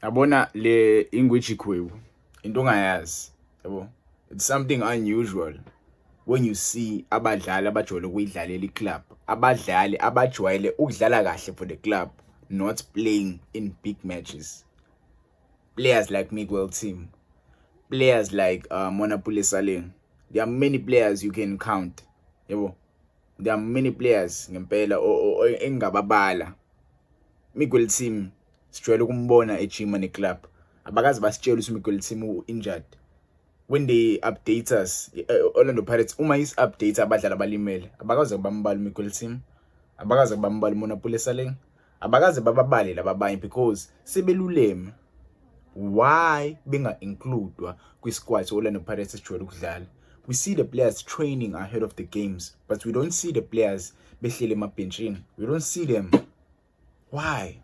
Yabona le ingwijikhwebu, into ongayazi, yabo. It's something unusual when you see abadlali abajwayele ukuyidlalela iclub, abadlali abajwayele ukudlala kahle for the club, not playing in big matches. Players like Miguel Timm, players like Monnapule Saleng. There are many players you can count. Yabo. There are many players ngempela engingababala. Miguel Timm sijwayele ukumbona ejima neclub. Abakaze basitshela ukuthi Miguel Timm u-injured. When they update us, Orlando Pirates uma isi-update abadlali abalimele, abakaze bambala uMiguel Timm, abakaze bambala uMonnapule Saleng, abakaze bababale laba abanye because sebeluleme. Why benga-includwa kwi-squad se-Orlando Pirates esijwayele ukudlala? We see the players training ahead of the games, but we don't see the players behleli emabhentshini. We don't see them. Why?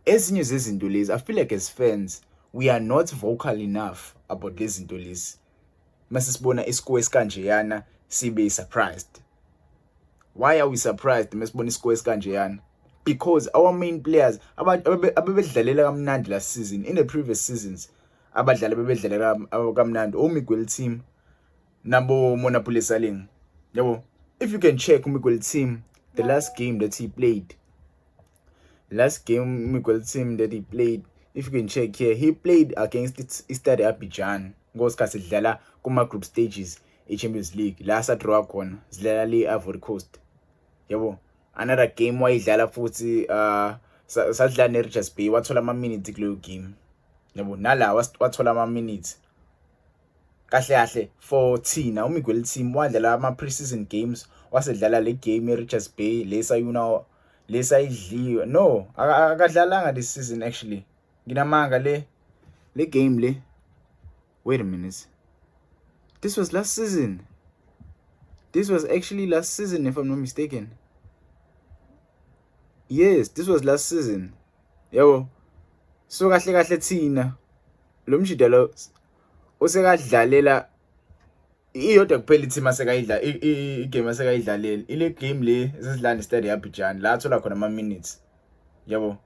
Ezinye zezinto lezi, I feel like as fans we are not vocal enough about lezi zinto lezi. Mase sibona iscore esikanjeyana sibe surprised. Why are we surprised mesibona iscore esikanjeyana? Because our main players abebedlalela kamnandi last season, in the previous seasons, abadlali bebedlalela kamnandi oMiguel Timm nabo Monnapule Saleng, yabo. If you can check uMiguel Timm, the last game that he played, last game Miguel Timm that he played, if you can check here, he played against Stade Abidjan ngosikhathi sidlala kuma group stages e-Champions League la sadraw khona sidlala le Ivory Coast, yabo. Another game wayidlala futhi, sadlala ne-Richards Bay, wathola ama minutes kuleyo game, yabo. Nala wathola ama minutes. Kahle kahle for thina, uMiguel Timm wadlala ama pre-season games, wasedlala le game e-Richards Bay lesayuna lesayidliwe. No, akadlalanga this season actually. Nginamanga, le game le, wait a minute, this was last season. This was actually last season, if I'm not mistaken. Yes, this was last season, yabo. So kahle kahle thina lo mjida lo osekadlalela iyodwa kuphela i-team asekayidla, igame asekayidlalela ile game le esesidlala neStade Abidjan la athola khona ama minutes, yabo,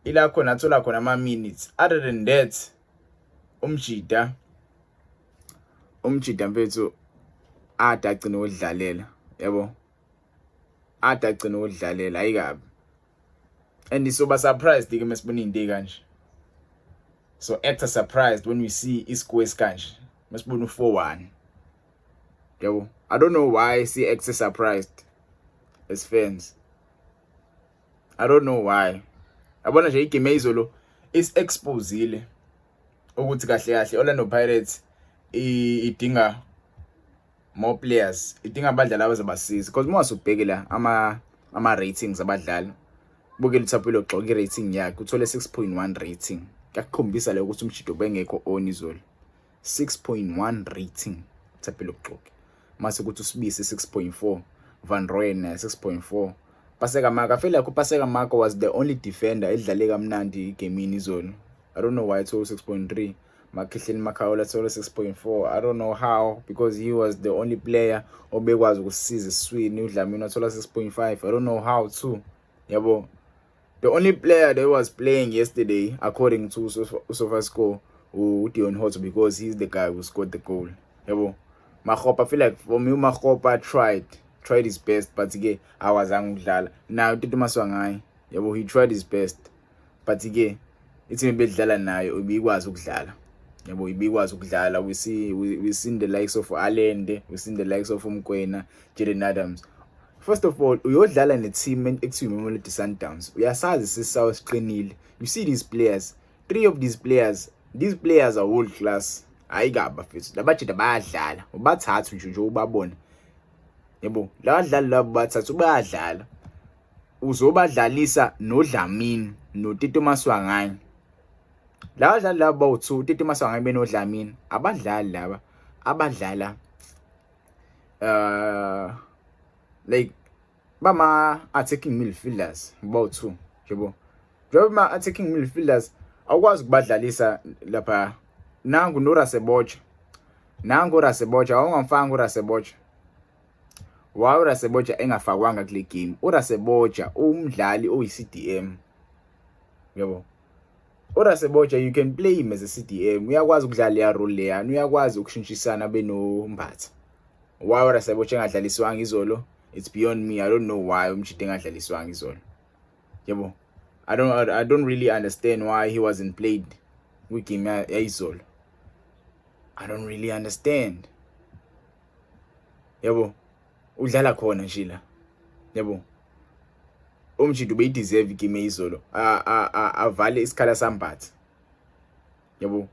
ila khona athola khona ama minutes. Other than that, umjida mfethu ade agcina ukudlalela, yabo, ade agcina ukudlalela ayikabi. And soba surprised ke mesibona into kanje. So act surprised when we see iscore esikanje, mesibona u4-1, yabo. I don't know why si act surprised as fans. I don't know why. Yabona nje, igame izolo is exposile ukuthi kahle kahle Orlando Pirates idinga more players, idinga abadlali abazobasiza, because uma usubheke la ama ratings abadlali, bukela uThapelo Xoki, i-rating yakhe uthole 6.1 rating. Kuyakukhombisa lokho ukuthi umjido bengekho on izolo. 6.1 rating Thapelo Xoki, mase kuthi uSibisi 6.4, Van Rooyen 6.4, Paseka Mako. I feel like uPaseka Mako was the only defender edlale kamnandi igamini izolo. I don't know why ethole 6.3. Makhehleni Makhaula athole 6.4. I don't know how, because he was the only player obekwazi ukusisiza esiswini. UDlamini wathola 6.5. I don't know how too, yabo. The only player that was playing yesterday, according to SofaScore, uDeon Hotto, because he's the guy who scored the goal, yabo. Makgopa, I feel like for me uMakgopa tried his best, but ke awazange ukudlala nayo uTito Maswanganyi, yabo. He tried his best, but ke i-team ebedlala nayo ibikwazi ukudlala, yabo, ibikwazi ukudlala. We seen the likes of Allende, we seen the likes of uMokoena, Jayden Adams. First of all, uyodlala ne-team ekuthiwa iMamelodi Sundowns, uyasazi sisawo siqinile. You see these players, three of these players, these players are world class. Hayi kabi bafethu, labajida bayadlala ubathathu nje ubabona, yabo. Labadlali labo bathathu bayadlala, uzobadlalisa noDlamini noTito Maswanganyi. Laba badlali laba bawu-2, Tito Maswanganyi benoDlamini, abadlali laba abadlala like bama attacking midfielders bawu-2, yabo. Njengoba ma attacking midfielders awukwazi ukubadlalisa lapha. Nangu noRasebotja, nangu uRasebotja, awungamfanga uRasebotja. Why uRasebotja engafakwanga kule game? URasebotja umdlali oyi-CDM, yabo. URaseboja, you can play him as a CDM. Uyakwazi ukudlala leya role leyana, uyakwazi ukushintshisana benoMbatha. Why uRaseboja engadlaliswanga izolo? It's beyond me. I don't know why umjita engadlaliswanga izolo. Yabo. I don't really understand why he wasn't played kwigame yayizolo. I don't really understand. Yabo. Udlala khona nje la. Yabo. Umjita ubeyideserve igame izolo. Avale isikhala saMbatha. Yabo.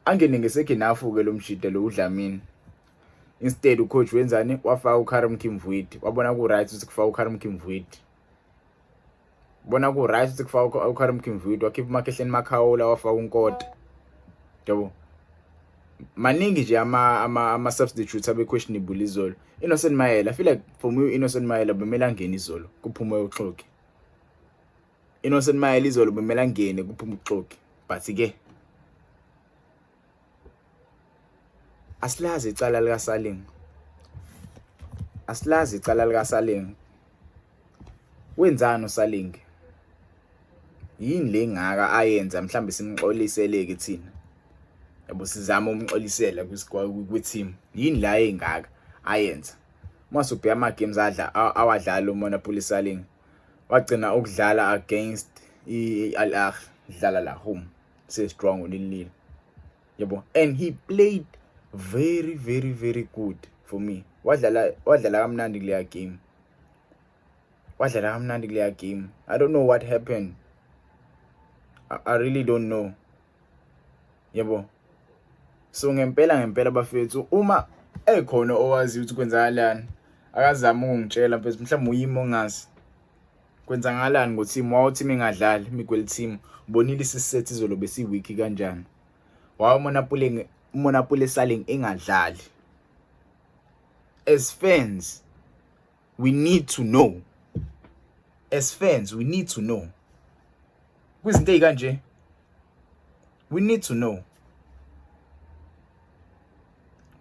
Angene ngesecond half ke lo mjita lo uDlamini. Instead ucoach wenzani? Wafaka uKarim Kimvuidi. Wabona ku right ukuthi kufaka uKarim Kimvuidi. Bona ku right ukuthi kufaka uKarim Kimvuidi, wakhipha uMakhehleni Makhaula, wafaka uNkota. Yabo. Maningi nje ama substitutes abe questionable izolo. Innocent Maela, I feel like for me Innocent Maela bemele angene izolo, kuphume uXoki. Innocent Maela izolo bemele angene kuphume uXoki. But ke asilazi icala lika Saling. Asilazi icala lika Saling. Wenzani uSaling? Yini le ngaka ayenza mhlambe simxoliseleke thina? Yabo, sizama umxolisela kwi-team. Yini la engaka ayenza? Mase ubheka ama games adla awadlala uMonnapule Saleng. Wagcina ukudlala against i-Al Ahly, dlala la home. Se strong 0-0. Yabo, and he played very very very good for me. Wadlala kamnandi kuleya game. Wadlala kamnandi kuleya game. I don't know what happened. I really don't know. Yabo. So ngempela ngempela bafethu, uma ekhona owazi ukuthi kwenzakalani, akazama ukungitshela mfethu, mhlawumbe uyimi ongazi. Kwenzakalani ngoteam? Wawu team engadlali, Miguel Timm. Ubonile isiset izolo besi weak kanjani? Wawu Monnapule Saleng engadlali. As fans, we need to know. As fans, we need to know. Kwizinto ezikanje, we need to know.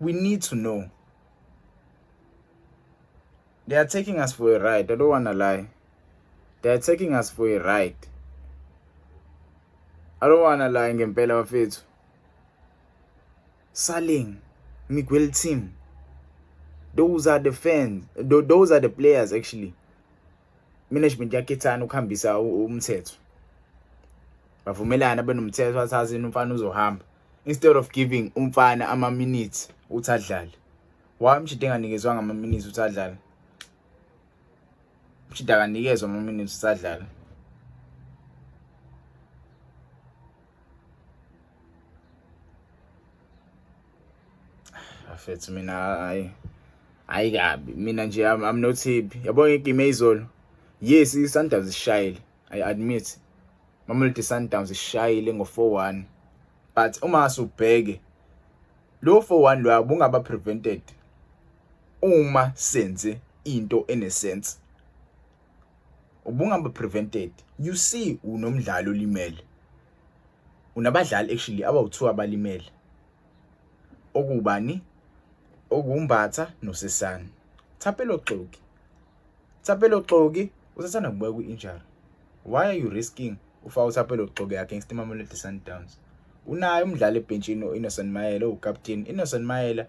We need to know. They are taking us for a ride. I don't wanna lie. They are taking us for a ride. I don't wanna lie ngempela bafethu. Saleng, Miguel Timm. Those are the fans. Those are the players actually. Management yakhethana ukuhambisa umthetho. Bavumelana benomthetho wathathini umfana uzohamba. Instead of giving umfana ama minutes uthi adlale. Why umjita enganikezwanga ama minutes uthi adlale? Umjita akanikezwa ama minutes uthi adlale. Bafethu mina hayi hayi kabi mina nje I'm not happy. Yabo ngegame izolo. Yes, iSundowns ishayile. I admit. Mamelodi Sundowns ishayile ngo 4-1. But uma usubheke lo 4-1 lo bungaba prevented uma senze into enesense. Ubungaba prevented. You see unomdlalo olimele. Unabadlali actually abawu2 abalimele. Okubani? OkuMbatha noSesane. Thapelo Xoki. Thapelo Xoki usathanda kubuya kwi-injury. Why are you risking ufaka uThapelo Xoki against iMamelodi Sundowns? Unayo umdlali ebhentshini uInnocent Maela ucaptain. Innocent Maela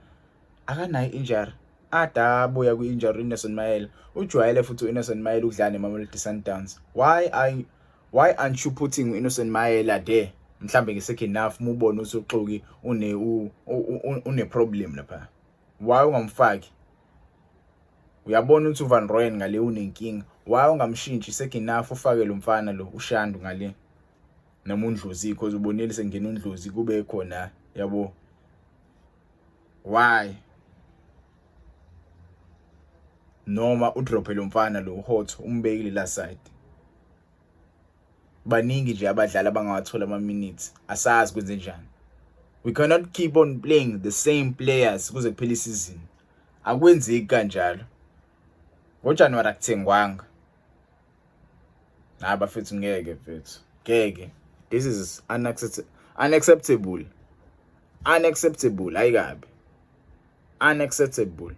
akanayo injury. Ada abuya kwi-injury Innocent Maela. Ujwayele futhi uInnocent Maela ukudlala neMamelodi Sundowns. Why aren't you putting Innocent Maela there? Mhlambe nge-second half mubone ukuthi uXoki une problem lapha. Why ungamfaki? Uyabona ukuthi uVan Rooyen ngale unenkinga. Why ungamshintshi second half ufake lo mfana lo uShandu ngale? Noma uNdlozi, because ubonile sengena uNdlozi kube khona, yabo. Why? Noma udrophe lo mfana lo uHotto umbekile la side. Baningi nje abadlali abangawathola ama minutes. Asazi kwenze njani. We cannot keep on playing the same players kuze kuphele isizini. Akwenzeki kanjalo. NgoJanuary akuthengwanga. Hayi bafethu ngeke mfethu. Ngeke. This is unacceptable. Unacceptable, hayi kabi. Unacceptable.